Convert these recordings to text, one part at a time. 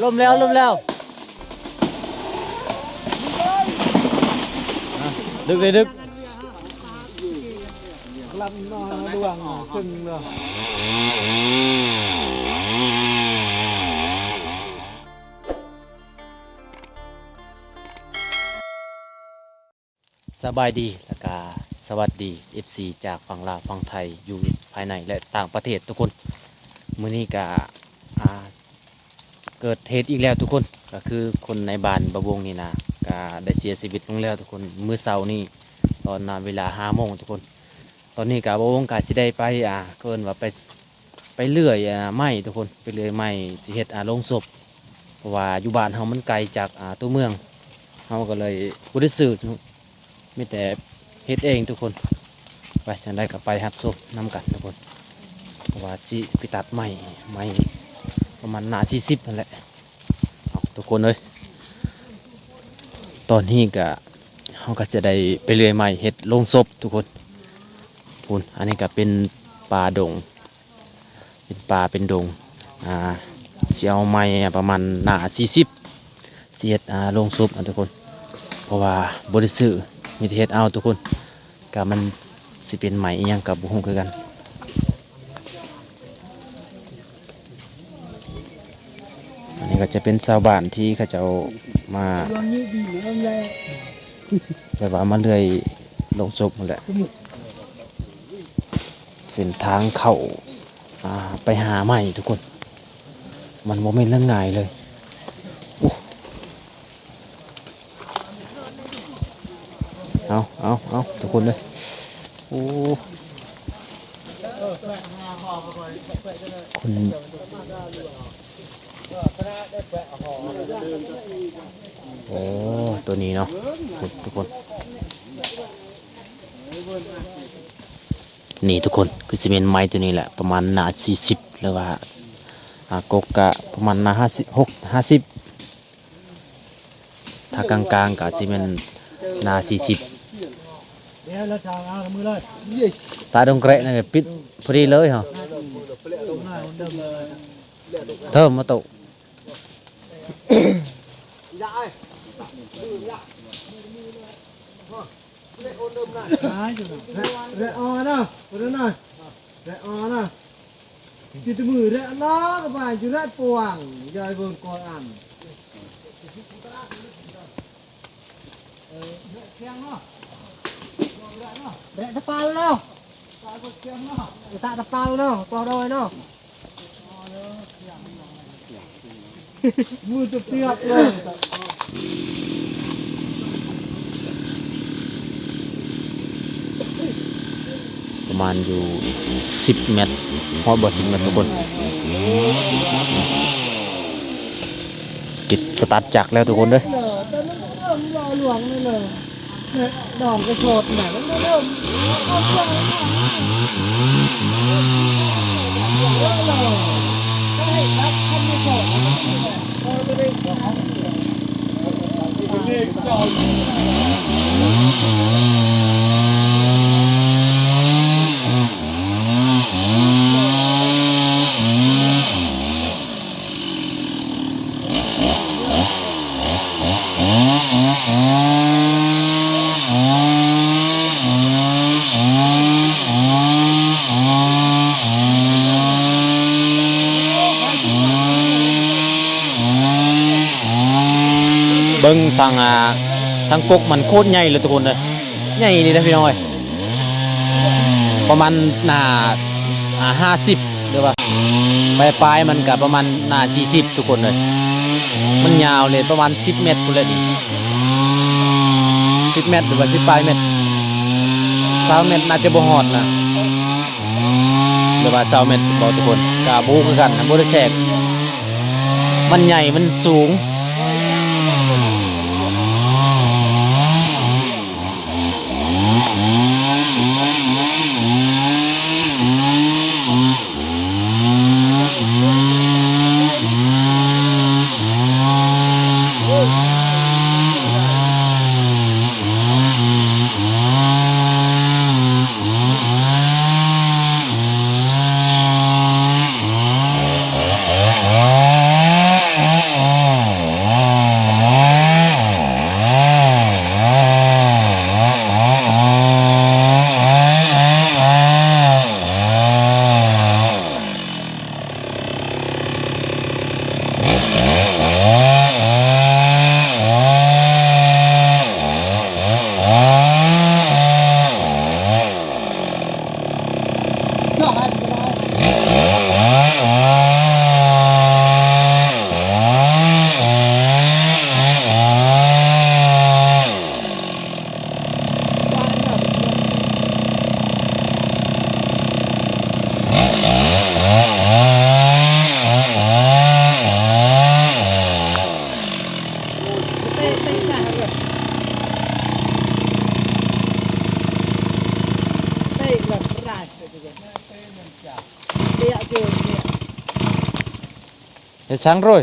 ລົມແລ້ວ ລົມແລ້ວ ດຶກໄດ້ດຶກ ກຳລັງມາລວງເຊິ່ງເນາະ. ສະບາຍດີ ແລ້ວກະສະຫວັດດີ ເອັຟຊີ ຈາກຝັ່ງລາວ ຝັ່ງໄທ ຢູ່ພາຍໃນ ແລະ ຕ່າງປະເທດທຸກຄົນ. ມື້ນີ້ກະ ອ່າ ເກີດເຫດອີກແລ້ວທຸກຄົນ, ກະຄືຄົນໃນບ້ານບ່າວວົງນີ້ນະ ກະໄດ້ເສຍຊີວິດລົງແລ້ວທຸກຄົນ ມື້ເຊົ້ານີ້ ຕອນນາເວລາຫ້າໂມງທຸກຄົນ. ຕອນນີ້ກະບ່າວວົງກະຊິໄດ້ໄປ ອ່າ ເອີ້ນວ່າໄປ ໄປເລື່ອຍ ອ່າ ໄມ້ທຸກຄົນ ໄປເລື່ອຍໄມ້ ຊິເຮັດ ອ່າ ໂລງສົບ ເພາະວ່າຢູ່ບ້ານເຮົາມັນໄກຈາກ ອ່າ ຕົວເມືອງ ເຮົາກໍເລີຍບໍ່ໄດ້ຊື້ ມີແຕ່ເຮັດເອງທຸກຄົນ. ໄປ ຈັ່ງໃດກໍໄປຮັບຊົມນຳກັນທຸກຄົນ ເພາະວ່າຊິໄປຕັດໄມ້ ໄມ້ປະມານໜ້າສີ່ສິບຫັ້ນແຫຼະ. ເອົາ ທຸກຄົນເອີຍ ຕອນນີ້ກະ ເຮົາກໍຈະໄດ້ໄປເລື່ອຍໄມ້ເຮັດໂລງສົບທຸກຄົນ. ພຸ້ນ ອັນນີ້ກໍເປັນປ່າດົງ ເປັນປ່າເປັນດົງ ອ່າ ຊິເອົາໄມ້ປະມານໜ້າສີ່ສິບ ຊິເຮັດ ອ່າ ໂລງສົບ ອ່າ ທຸກຄົນ ເພາະວ່າບໍ່ໄດ້ຊື້ ມີແຕ່ເຮັດເອົາທຸກຄົນ. ກະມັນຊິເປັນໄມ້ອີ່ຫຍັງກໍບໍ່ຮູ້ຄືກັນ. ອັນນີ້ກໍຈະເປັນຊາວບ້ານທີ່ເຂົາເຈົ້າມາ ແບບວ່າມາເລື່ອຍໂລງສົບຫັ້ນແຫຼະ. ເສັ້ນທາງເຂົ້າ ອ່າ ໄປຫາໄມ້ທຸກຄົນ ມັນບໍ່ແມ່ນເລື່ອງງ່າຍເລີຍ. ໂອ້ ເອົາ ເອົາ ເອົາ ທຸກຄົນເອີຍ ໂອ້ ຄົນ ໂອ້ ຕົວນີ້ເນາະ ທຸກຄົນ ນີ້ທຸກຄົນ ຄືຊິແມ່ນໄມ້ຕົວນີ້ແຫຼະ ປະມານໜ້າສີ່ສິບ ຫຼືວ່າ ອ່າ ກົກກະປະມານໜ້າຫ້າສິບ ຫົກ ຫ້າສິບ ຖ້າກາງໆ ກໍຊິແມ່ນໜ້າສີ່ສິບ. ຕາດົງແກຣະນັ້ນກໍປິດພໍດີເລີຍເຮົາ ເທີມມາໂຕ. ແລະ ແລະ ອໍນະ ເພິ່ນນະ ແລະ ອໍນະ ຕິດມືແລະ ລະກະບາຍຢູ່ແລະ ປວງ ຍາຍເບິ່ງກ່ອນອັນ ແລະ ຕະເປົາເນາະ ຕະເປົາເນາະ ປອງດອຍເນາະ. ມືຈະປຽກເລີຍ ປະມານຢູ່ສິບແມັດ ຮອດບໍ່ສິບແມັດທຸກຄົນ. ຕິດສະຕາດຈັກແລ້ວທຸກຄົນເດີ. ດອງກະໂສດແຫຼະ ມັນບໍ່ເລີ່ມ ເບິ່ງທາງ ອ່າ ທາງກົກມັນໂຄດໃຫຍ່ເລີຍທຸກຄົນເອີຍ ໃຫຍ່ອີ່ຫຼີເດ້ພີ່ນ້ອງເອີຍ. ປະມານໜ້າ ອ່າ ຫ້າສິບ ຫຼືວ່າປາຍໆ ມັນກະປະມານໜ້າສີ່ສິບທຸກຄົນເອີຍ. ມັນຍາວເລີຍ ປະມານສິບແມັດພຸ້ນແຫຼະນີ້ ສິບແມັດ ຫຼືວ່າສິບປາຍແມັດ ຊາວແມັດໜ້າຈະບໍ່ຮອດນະ ຫຼືວ່າຊາວແມັດບໍ່ທຸກຄົນ ກະບໍ່ຮູ້ຄືກັນ ບໍ່ໄດ້ແຊກ ມັນໃຫຍ່ ມັນສູງ. ເຮັດສັງໂຣຍ.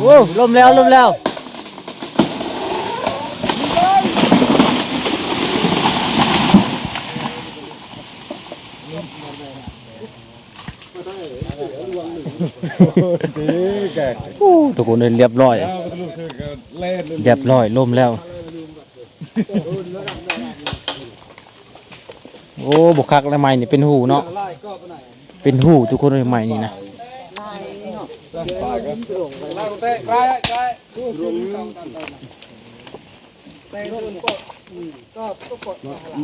ໂອ້ ລົ້ມແລ້ວ ລົ້ມແລ້ວ. ໂອ້ ທຸກຄົນເອີຍ ລຽບຮ້ອຍ ລຽບຮ້ອຍ ລົ້ມແລ້ວ. ໂອ້ ບໍ່ຄັກແລ້ວ ໄມ້ນີ້ເປັນຮູເນາະ ເປັນຮູ ທຸກຄົນເອີຍ ໄມ້ນີ້ນະ.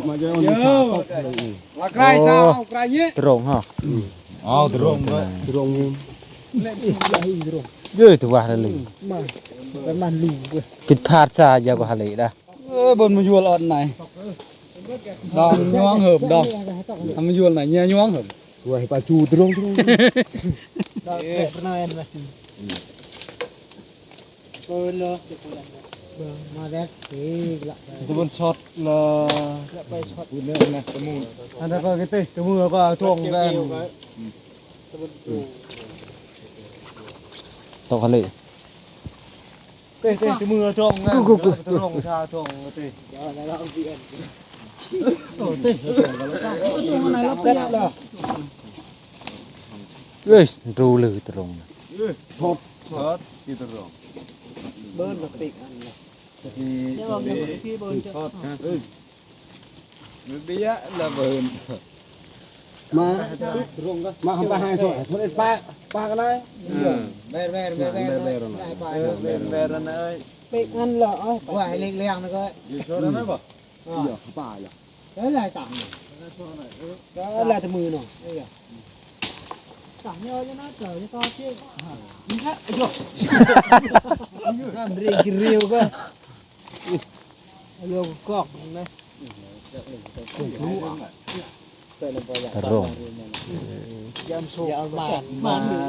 ມາເຈີ ມາເຈີ ຕະໂຣງເຮົາ ເອົາຕະໂຣງ ຕະໂຣງ ເຢີ ຕົວະລະລີ ມາ ປະມານລູກ ເອີຍ ຜິດພາດຊາຢາກວ່າຫາເລດາ. ເອີ ບົນມາຢູ່ລອດໄນ ດອງຍອງເຫີບ ດອງ ທຳມາຢູ່ລະໄນ ເຍຍຍອງເຫີບ ໂອ້ຍ ປາຈູຕະໂຣງ ຕະໂຣງ ດອງເປັນນາຍ ເອີ ເນາະ ເບິ່ງມາແລ້ວ ເອີ ລະ ຕະບົນຊັອດລະ ລະໄປຊັອດ ພຸ້ນເດີນະ ຕະມູ ອັນນັ້ນກໍເກຕິ ຕະມູກໍທົ່ວງແດນ ຕະບົນ ຕົກທະເລ ເຕະ ເຕະ ຕະມື ຕະລົງ ຕະລົງ ຕະລົງ ເຕະ ໂອ້ ເຕະ ເອີຍ ຮູ້ຫຼືຕະລົງ ເອີຍ ທອດ ທອດ ທີ່ຕະລົງ ເບິ່ງນະ ປີກອັນນະ ທີ່ ທີ່ເບິ່ງ ທີ່ເບິ່ງ ທອດ ເອີຍ ເບຍລະເບິ່ງ ມາ ມາ ມາ ໄປຫາຊ່ອຍ ເພິ່ນເອີ້ນປາ ປາກັນໄດ ເອີ ແບນ ແບນ ແບນ ເອີ ແບນ ເອີຍ ເປັກອັນລະ ເອົາ ວ່າໃຫ້ເລັກແລງນະກໍ ຢູ່ໂຊນນັ້ນບໍ່ ເອີ ປາລະ ເອີ ຫຼາຍຕາມ ກໍຫຼາຍແຕ່ມືເນາະ ເອີ ຕາມເຍາະຢູ່ນະ ເຈົ້າຢູ່ຕໍ່ທີ່ ຫ້າມເຣກິນເຣວກໍ ເອົາເລື່ອງກອກນະ ຕະລົງ ຢາມໂຊກ ມາ ມາ ມາ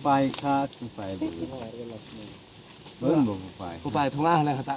ໄປຄາດ ໄປ ເບິ່ງ ເບິ່ງ ໄປ ໄປ ທົ່ງອາ ແລ້ວ ຕະ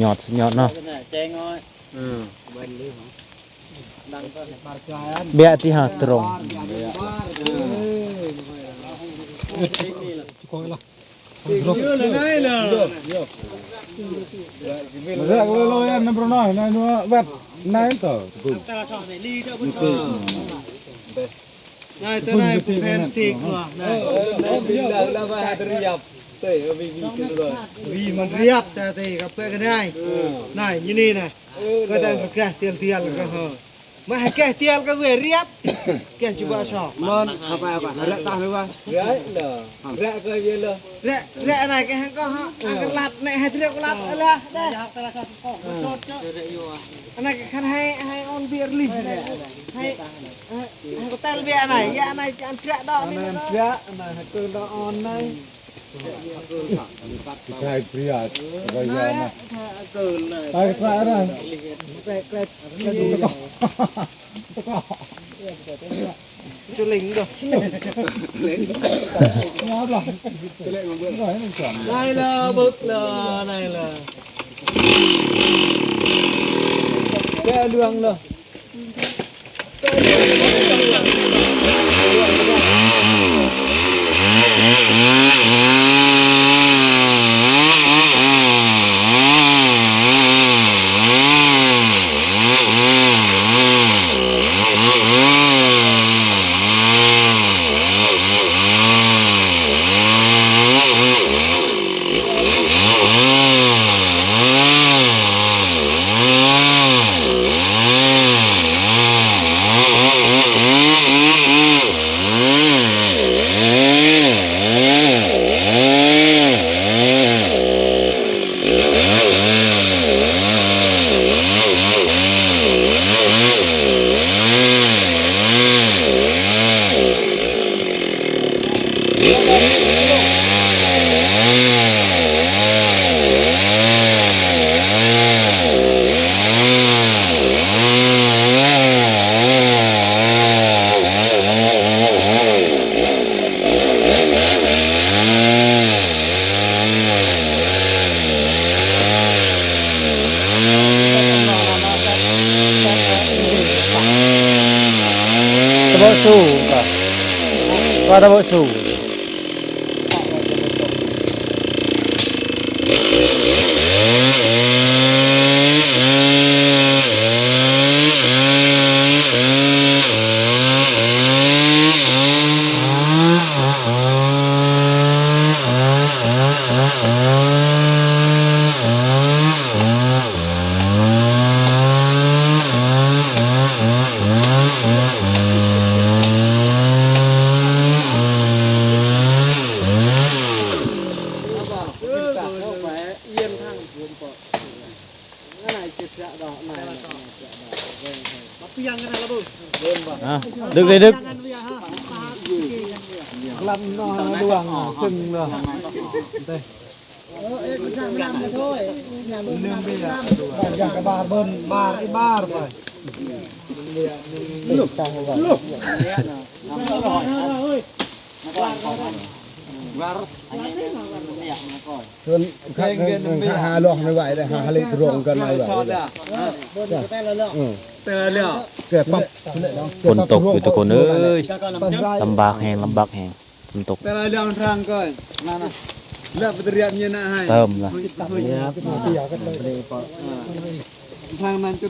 ຍອດ ສຸດຍອດເນາະ. ເບຍທີ່ຫາຕຣົງ ນາຍ ແຕ່ນາຍຜູ້ແທນຕິກວ່ານາຍ ເອີ ເອີ ເອີ ເອີ ມັນຮຽບ ແຕ່ຕິກະເປີດກັນໄດ້ ເອີ ນາຍ ຢູ່ນີ້ນະ ເອີ ກໍໄດ້ແກ້ຕຽນຕຽນ ແລ້ວກໍເຮີ ມາໃຫ້ແກ້ຕຽນກໍເວຍຮຽບ ແກ້ຈຸບະຊອກ ມັນເອົາໄປ ເອົາໄປ ເອົາແລະຕາຫຼືວ່າ ເອີ ເອີ ແລະກໍເວຍເລີ ແລະ ແລະອັນໃດກໍຫັ້ນກໍເຮົາ ເອີ ອັນກໍລັດແນ່ ໃຫ້ຕຽນກໍລັດ ເອີ ເອີ ແລະ ເອີ ອັນນັ້ນກໍຄັນໃຫ້ ໃຫ້ອອນເບຍລີແຫຼະ ໃຫ້ ໃຫ້ກໍແຕ່ລເບຍອັນໃດ ຢ່າອັນໃດຈະອັນເຈາະດອກນີ້ມັນເຈາະອັນໃດ ໃຫ້ເກີນດອກອ່ອນໃນ ໃຫ້ເກີນ ໃຫ້ເກີນ ໃຫ້ເກີນ ໃຫ້ເກີນ ໃຫ້ເກີນ ໃຫ້ເກີນ ໃຫ້ເກີນ ໃຫ້ເກີນ ໃຫ້ເກີນ ຈະເລັງເດີ ເລັງ ໄດ້ລະ ເບິກລະ ໄດ້ລະ ແກ້ເລື່ອງລະ ຕະເບົາຊູກະ ວ່າຕະເບົາຊູ. ອ່ະ ດຶກເລີຍ ດຶກ ກຳລັງນອນລະວັງເຊິ່ງເນາະ. ເພິ່ນ ເພິ່ນຫາລອກໃນໄວ້ ຫາເລກລົງກັນໃນໄວ້. ຝົນຕົກຢູ່ທຸກຄົນເອີຍ ລຳບາກແຮງ ລຳບາກແຮງ ຝົນຕົກ. ເຕີມລະ ທາງນັ້ນຈະ